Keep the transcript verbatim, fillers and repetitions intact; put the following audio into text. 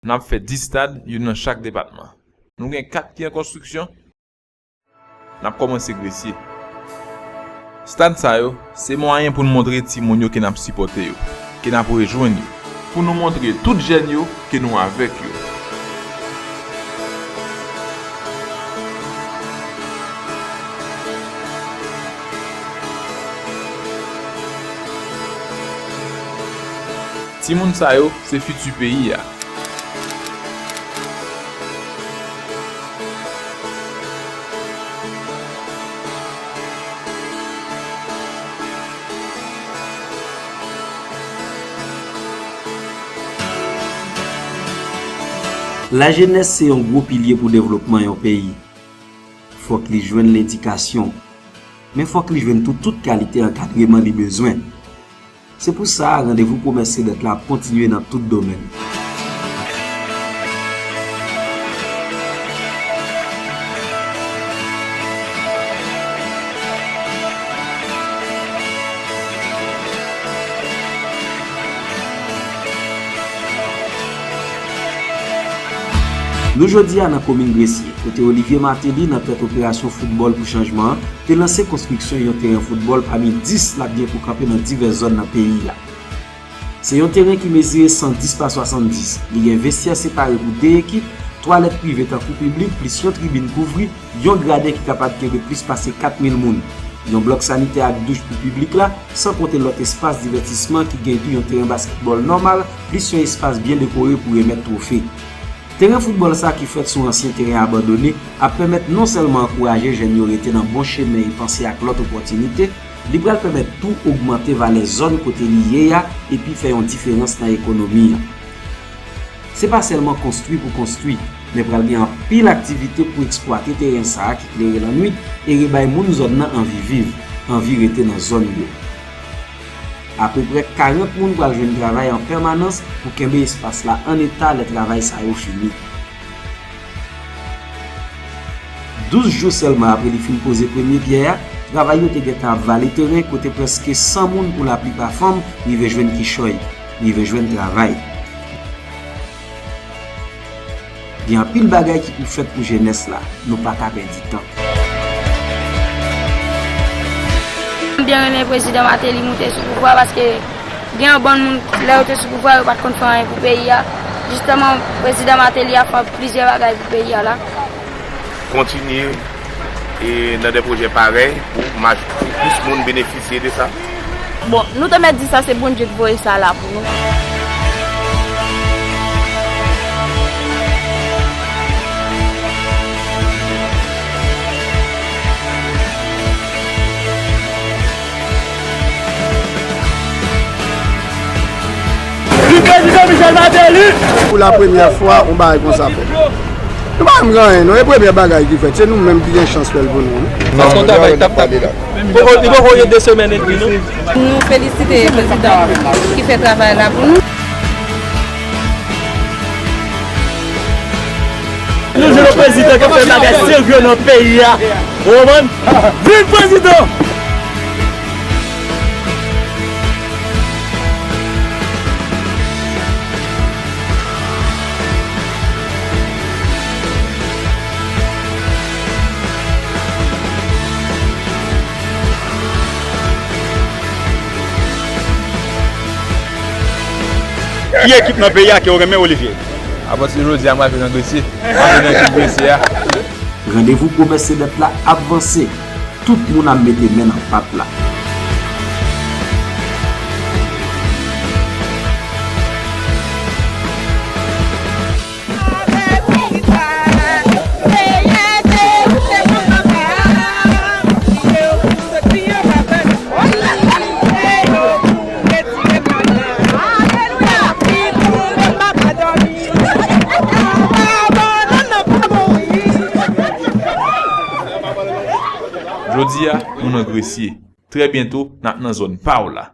N ap fè dis stad, youn nan chak depatman. Nou gen kat ki an konstriksyon. N ap kòmanse Gresye. Stad sa yo, se mwayen pou n montre timoun yo ke n ap sipòte yo, ke n ap rejwenn yo. Pou nou montre tout jèn yo ke nou avèk yo. Timoun sa yo, se fiti peyi a. Lajenès se yon gwo pilye pou devlopman yon peyi. Fòk li jwenn ledikasyon, men fòk li jwenn tou tout kalite ankadreman li bezwen. Se pou sa, randevou pwomès Sedat la ap kontinye nan tout domèn. Nou jodi a nan komin Gresye, kote Olivier Martelly nan tèt operasyon Foutbòl pou Chanjman an, te lanse konstriksyon yon teren foutbòl pami dis l ap gen pou kanpe nan divès zòn nan peyi a. Se yon teren ki mezire san dis pa swasanndis. Li gen vestyè separe pou de ekip, twalèt prive tankou piblik, plis yon tribin kouvri, yon graden ki kapab kenbe plis pase kat mil moun, yon blòk sanitè ak douch pou piblik la, san konte lòt espas divètisman ki gen tou yon teren baskètbòl nòmal, plis yon espas byen dekore pou remèt twofe. Teren foutbòl sa ki fèt sou ansyen teren abandone ap pèmèt non sèlman ankouraje jèn yo rete nan bon chemen e panse ak lòt opòtinite, li pral pèmèt tou ogmante valè zòn kote li ye a epi fè yon diferans nan ekonomi an. Se pa sèlman konstwi pou konstwi, men pral gen anpil aktivite pou eksplwate teren sa a ki klere lannwit e rebay moun zòn nan anvi viv, anvi rete nan zòn yo. Apeprè karant moun pral jwenn travay an pèmanans pou kenbe espas la an eta lè travay sa yo fini. Douz jou sèlman apre li fin poze premye pyè a, travay yo te gentan ap vale teren kote prèske san moun, pou laplipa fanm, rive jwenn kichòy, rive jwenn travay. Gen anpil bagay ki pou fèt pou jenès la, nou pa ka pèdi tan. M byen renmen prezidan Martelly moute sou pouvwa paske gen yon bann moun, lè yo te sou pouvwa, yo pa t konn fè anyen pou peyi a. Jisteman, prezidan Martelly ap fè plizyè bagay pou peyi a la. Kontinye e nan de pwojè parèy pou maj-, pou plis moun benefisye de sa. Bon, nou te mèt di sa, se Bondye ki voye sa la pou nou. Viv prezidan Michel Martelly! Pou la premyè fwa, yon bagay konsa fèt. Nou pa menm gen anyen, non. E premyè bagay ki fèt, se nou menm ki gen chans fè l pou nou, wi. Paske yon travay t ap, t ap, poko, li poko gen de semèn edmi, non. Nou felisite prezidan ki fè travay la pou nou. Nou jwenn yon prezidan k ap fè bagay serye nan peyi a. Ou konprann? Viv prezidan! Ki ekip nan peyi a ke w renmen, Olivier? Apati de jodi a, m al jwe nan Gresye. M al jwe nan ekip Gresye a. Randevou pwomès Sedat la ap vanse. Tout moun ap mete men nan pat la. Jodi a, nou nan Gresye. Trè byento, n ap nan zòn pa w la.